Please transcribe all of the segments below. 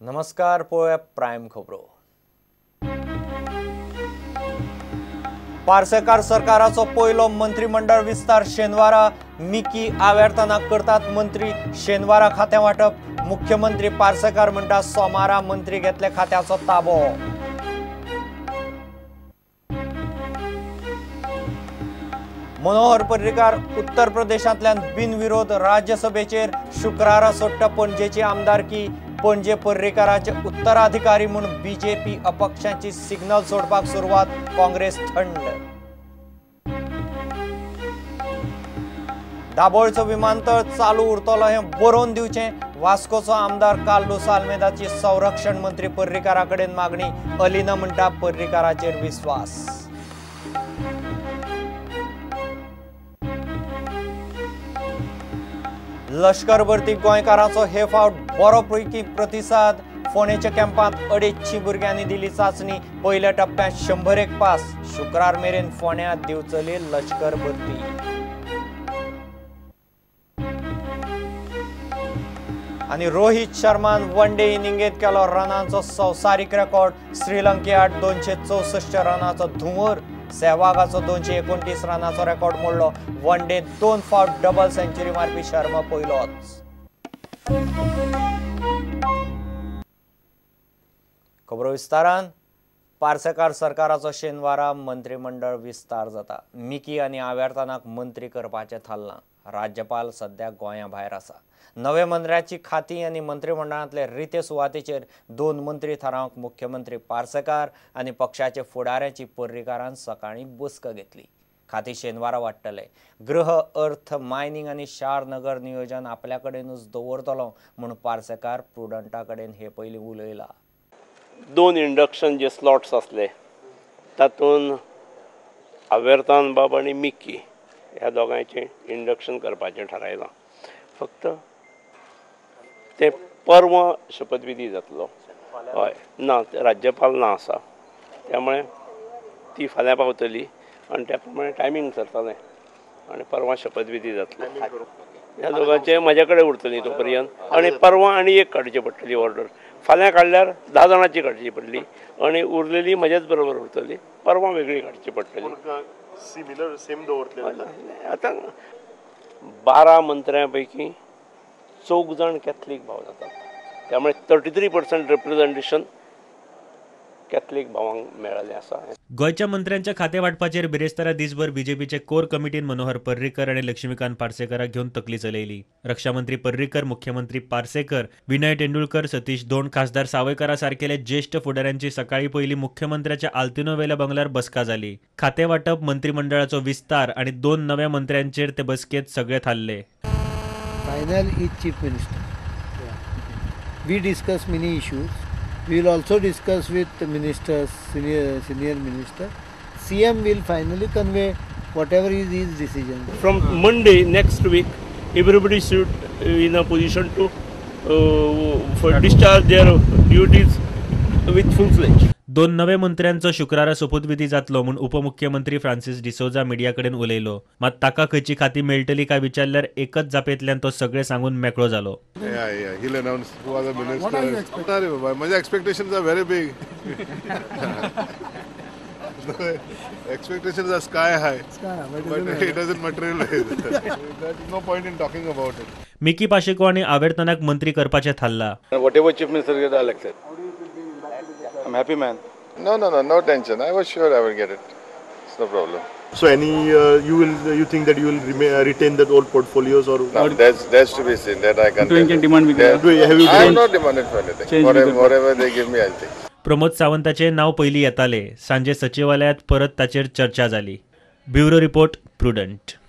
नमस्कार, पळोवया प्रायम खबरो. पार्सेकार सरकाराचो पयलो मंत्रीमंडळ विस्तार शेनवारा. मिकी आवेर्तानाक करतात मंत्री. शेनवारा खातें वांटप. मुख्यमंत्री पार्सेकार म्हणटा सोमारा मंत्री घेतले खात्याचो ताबो. मनोहर पर्रीकार उत्तर प्रदेशांतल्यान बिनविरोध राज्यसभेचेर. शुक्रारा सोडटा पणजेची आमदारकी. पणजे पर्रीकाराचे उत्तराधिकारी म्हूण बीजेपी अपक्षांची सिग्नल सोडपाक सुरवात. काँग्रेस थंड. दाबोळचो विमानतळ चालू उरतलो हें बरोवन दिवचें. वास्कोचो आमदार कार्लुस आल्मेदाची संरक्षण मंत्री पर्रीकारा कडेन मागणी. अलिना म्हणटा पर्रीकाराचेर विस्वास. लश्कर भरती गोंयकारांचो हे फावट बरो पैकी प्रतिसाद. फोंडेच्या कॅम्पांत 250 भुरग्यांनी दिली चांचणी. पयल्या टप्प्यांत 101 पास. शुक्रार मेरेन फोंड्यांत दिवचली लश्कर भरती. आनी रोहित शर्मान वन डे इनिंगेंत केलो रनांचो संवसारीक रेकॉर्ड. श्रीलंके आड 264 रनांचो धुंवर. सेहवागाचो 229 रनांचो रेकॉर्ड मोडलो. वन डे 2 फावट डबल सेंच्युरी मारपी शर्मा पयलोच. खबरो विस्तारान. पार्सेकार सरकाराचो शेनवारा मंत्रीमंडळ विस्तार जाता. मिकी आनी आवेर्तानाक मंत्री करपाचें थारलां. राज्यपाल सद्या गोंया भायर आसा. नवे मंत्र्याची खाती आनी मंत्रिमंडळांतले रिते सुवातेचेर 2 मंत्री थारावंक मुख्यमंत्री पार्सेकार आनी पक्षाचे फुडाऱ्याची पर्रीकारान सकाळीं बसका घेतली. खाती शेनवारा वाडटले. गृह, अर्थ, मायनिंग आनी शार नगर नियोजन आपल्या कडेनूच दवरतलो म्हूण पार्सेकार प्रुडंटा कडेन हे पयलीं उलयला. 2 इंडक्शन जे स्लॉट्स आसले तातूंत आवेर्तान बाब आनी मिकी ह्या दोगांयचें इंडक्शन करपाचें थारायलां. फक्त ते परवां शपथविधी जातलो. हय ना, राज्यपाल ना आसा, त्यामुळे ती फाल्यां पावतली आनी त्या प्रमाणे टायमींग सरतलें आनी परवां शपथविधी जातलो. ह्या दोगांचे म्हज्या कडेन उरतली तो पर्यंत आनी परवां आनी एक काडची पडटली ऑर्डर. फाल्यां काडल्यार 10 जाणांची काडची पडली आनी उरलेली म्हज्याच बरोबर उरतली. परवां वेगळी काडची पडटली. सिमिलर सेम दवरतले. आतां 12 मंत्र्यां पैकी 4 जाण कॅथलीक भाव जातात, त्यामुळे 33% रिप्रेझेंटेशन कॅथलीक भावांक मेळ्ळें आसा. गोंयच्या मंत्र्यांच्या खाते वांटपाचेर बिरेस्तारा दिसभर बीजेपीचे कोर कमिटीन मनोहर पर्रीकर आनी लक्ष्मीकांत पार्सेकराक घेवन तकली चलयली. रक्षामंत्री पर्रीकर, मुख्यमंत्री पार्सेकर, विनय तेंडुलकर, सतीश दोण, खासदार सावयकारा सारकेले ज्येष्ठ फुडाऱ्यांची सकाळी पयली मुख्यमंत्र्याच्या आल्तिनो वेल्या बंगल्यार बसका जाली. खाते वांटप, मंत्रिमंडळाचो विस्तार आनी 2 नव्या मंत्र्यांचेर ते बसकेंत सगळे थारले. Final is chief minister. We discuss many issues. We will also discuss with the ministers, senior minister. CM will finally convey whatever is his decision. From Monday next week, everybody should in a position to for discharge their duties with full fledged. 2 नवे मंत्र्यांचो शुक्रारा सोपूतविधी जातलो म्हूण उपमुख्यमंत्री Francis D'Souza media कडेन उलयलो. मात ताका खंयची खाती मेळटली काय विचारल्यार एकच जापेंतल्यान तो सगळें सांगून मेकळो जालो. म्हजे expectations are very big. Expectations are sky high, but it doesn't materialize. There is no point in talking about it. Mickey Pacheco आनी आवेर्तानाक मंत्री करपाचें थारला. Whatever chief minister gets elected, I'm happy man. No, no, no, no tension. I was sure I would get it. It's no problem. So any you think that you will retain that old portfolios or? No, that's to be seen. That I can't. Do you can demand? I have not demanded for anything. Whatever they give me, I'll take. Pramod सावंताचे नाव पयलीं येताले. सांजे सचिवालयांत परत ताचेर चर्चा जाली. Bureau report, Prudent.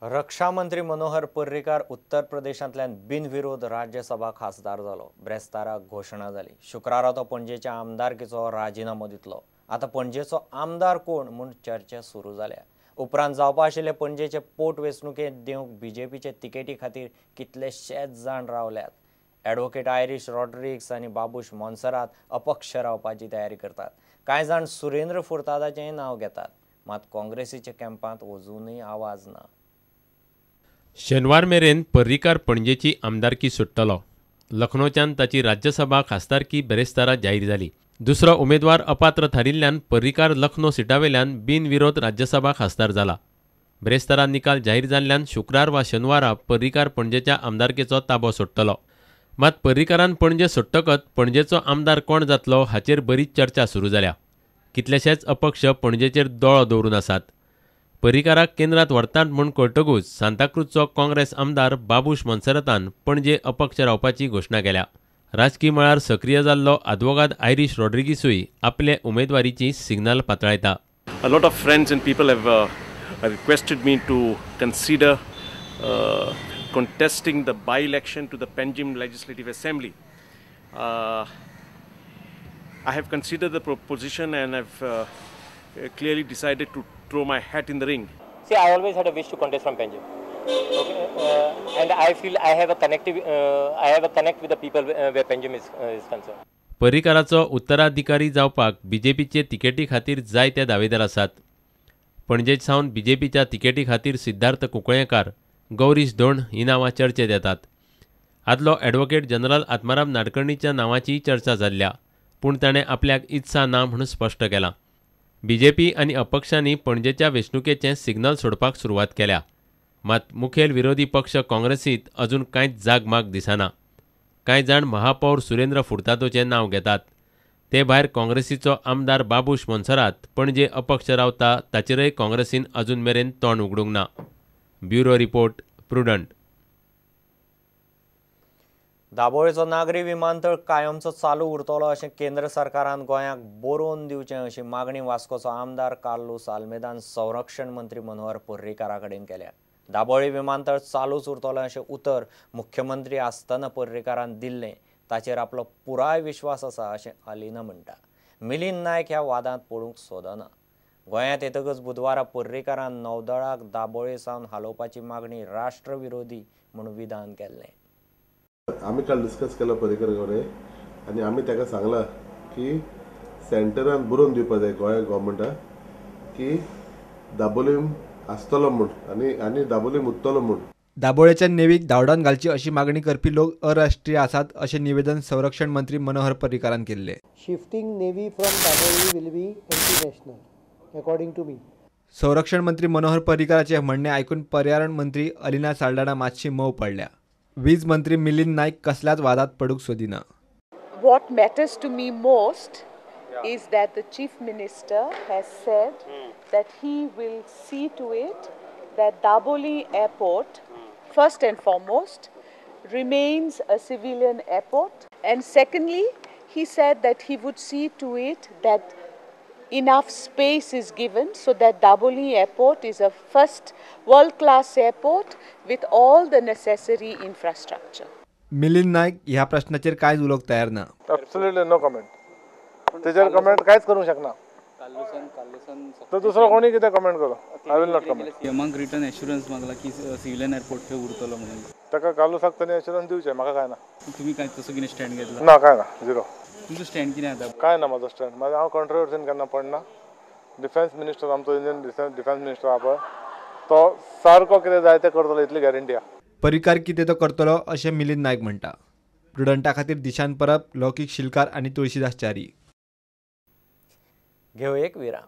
रक्षामंत्री मनोहर पर्रीकार उत्तर प्रदेशांतल्यान बिनविरोध राज्यसभा खासदार जालो. ब्रेस्ताराक घोशणा जाली. शुक्रारा तो पणजेच्या आमदारकीचो राजिनामो दितलो. आतां पणजेचो आमदार कोण म्हूण चर्चा सुरू जाल्या. उपरांत जावपा आशिल्ले पणजेचे पोट वेंचणुकेंत देवंक बीजेपीचे तिकेटी खातीर कितलेशेच जाण रावल्यात. ॲडव्होकेट आयरीश रॉड्रिग्स आनी बाबूश मोन्सरात अपक्ष रावपाची तयारी करतात. कांय जाण सुरेंद्र फुर्तादाचेंय नांव घेतात. मात काँग्रेसीच्या कॅम्पांत अजूनय आवाज ना. शेनवार मेरेन पर्रीकार पणजेची आमदारकी सोडटलो. लखनौच्यान ताची राज्यसभा खासदारकी बेरेस्तारा जाहीर जाली. दुसरो उमेदवार अपात्र थारिल्ल्यान पर्रीकार लखनौ सिटावेल्यान बिनविरोध राज्यसभा खासदार जाला. बेरेस्तारा निकाल जाहीर जाल्ल्यान शुक्रार वा शेनवारा पर्रीकार पणजेच्या आमदारकेचो ताबो सोडटलो. मात पर्रीकारान पणजे सोडटकच पणजेचो आमदार कोण जातलो हाचेर बरीच चर्चा सुरू जाल्या. कितलेशेच अपक्ष पणजेचेर दोळो दवरून आसात. पर्रीकाराक केंद्रात व्हरतात म्हूण कळटकूच सांताक्रूजचो काँग्रेस आमदार बाबूश मोन्सेरातान पणजे अपक्ष रावपाची घोशणा केल्या. राजकी मळार सक्रिय जाल्लो आदवोगाद आयरीश रॉड्रिगीसूय आपले उमेदवारीची signal पातळायता. A lot of friends and people have requested me to consider contesting the by-election to the Panjim Legislative Assembly. I have considered the proposition and have clearly decided to throw my hat in the ring. See, I always had a wish to contest from Panjim. Okay, and I feel I have a connect with the people where Panjim is concerned. पर्रीकाराचो उत्तराधिकारी जावपाक बीजेपीचे तिकेटी खातीर जायते दावेदार आसात. पणजे सावन बीजेपीच्या तिकेटी खातीर सिद्धार्थ कुंकळयेंकार, गौरीश धोंड ही नांवां चर्चेत येतात. आदलो ॲडव्होकेट जनरल आत्माराम नाडकर्णीच्या नांवाचीय चर्चा जाल्ल्या, पूण ताणें आपल्याक इत्सा ना म्हूण स्पश्ट केलां. बीजेपी आनी अपक्षांनी पणजेच्या वेंचणुकेचें सिग्नल सोडपाक सुरवात केल्या. मात मुखेल विरोधी पक्ष काँग्रेसीत अजून कांयच जागमाग दिसना. कांय जाण महापौर सुरेंद्र फुर्तादोचें नांव घेतात. ते भायर काँग्रेसीचो आमदार बाबूश मोन्सेरात पणजे अपक्ष रावता ताचेरय काँग्रेसीन अजून मेरेन तोंड उगडूंक ना. Bureau report, Prudent. दाबोळेचो नागरी विमानतळ कायमचो चालू उरतलो अशें केंद्र सरकारान गोंयाक बरोवन दिवचें अशी मागणी वास्कोचो आमदार कार्लूस आल्मेदान संरक्षण मंत्री मनोहर पर्रीकारा कडेन केल्या. दाबोळी विमानतळ चालूच उरतलो अशें उतर मुख्यमंत्री आसतना पर्रीकारान दिल्लें, ताचेर आपलो पुराय विश्वास आसा अशें अलिना म्हणटा. मिलिंद नायक ह्या वादांत पडूंक सोदना. गोंयांत येतकच बुधवारा पर्रीकारान नौदळाक दाबोळे सावन हालोवपाची मागणी राष्ट्रविरोधी म्हूण विधान केल्लें. आमी काल डिस्कस केला पर्रीकर कडेन आनी आमी ताका सांगलां की सेंटरान बरोवन दिवपा जाय गोंय गव्हर्मेंटाक की दाबोलीम आसतलो म्हूण आनी आनी दाबोलीम उरतलो म्हूण. दाबोळेच्या नेवीक धांवडावन घालची अशी मागणी करपी लोक अराष्ट्रीय आसात अशें निवेदन संरक्षण मंत्री मनोहर पर्रीकारान केल्लें. Shifting navy from Dabolim will be anti national according to me. संरक्षण मंत्री मनोहर पर्रीकाराचें म्हणणें आयकून पर्यावरण मंत्री अलिना साल्डाना मातशी मोव पडल्या. वीज मंत्री मिलिंद नायक कसल्याच वादात पडूंक सोदिना. What matters to me most is that the Chief Minister has said that he will see to it that Dabolim Airport, first and foremost, remains a civilian airport. And secondly, he said that he would see to it that enough space is given so that Dabolim Airport is a first world-class airport with all the necessary infrastructure. Milind Naik ह्या प्रश्नाचेर कांयच उलोवंक तयार ना. Absolutely no comment. तेजेर comment कांयच करूंक शकना. तो दुसरो कोणी कितें कमेंट करूं, I will not comment. सीएमाक return assurance मागला की सिव्हिलियन एअरपोर्ट थंय उरतलो म्हणून. ताका कार्लूसाक ताणें एश्युरन्स दिवचें, म्हाका काय ना. तुमी काय तसो कितें स्टँड घेतला? ना, काय ना, झिरो. तुमचो स्टँड कितें आतां? काय ना म्हाजो स्टँड. म्हाजो हांव कॉन्ट्रोवर्सीन केन्ना पडना. डिफेन्स मिनिस्टर आमचो इंडियन डिफेन्स मिनिस्टर आहा पळय, तो सारको कितें जाय तें करतलो इतली गॅरंटी आहा. पर्रीकार कितें तो करतलो अशें मिलिंद नायक म्हणटा. प्रुडंटा खातीर दिशान परब, लौकीक शिलकार आनी तुळशीदास च्यारी. घेऊ एक विराम.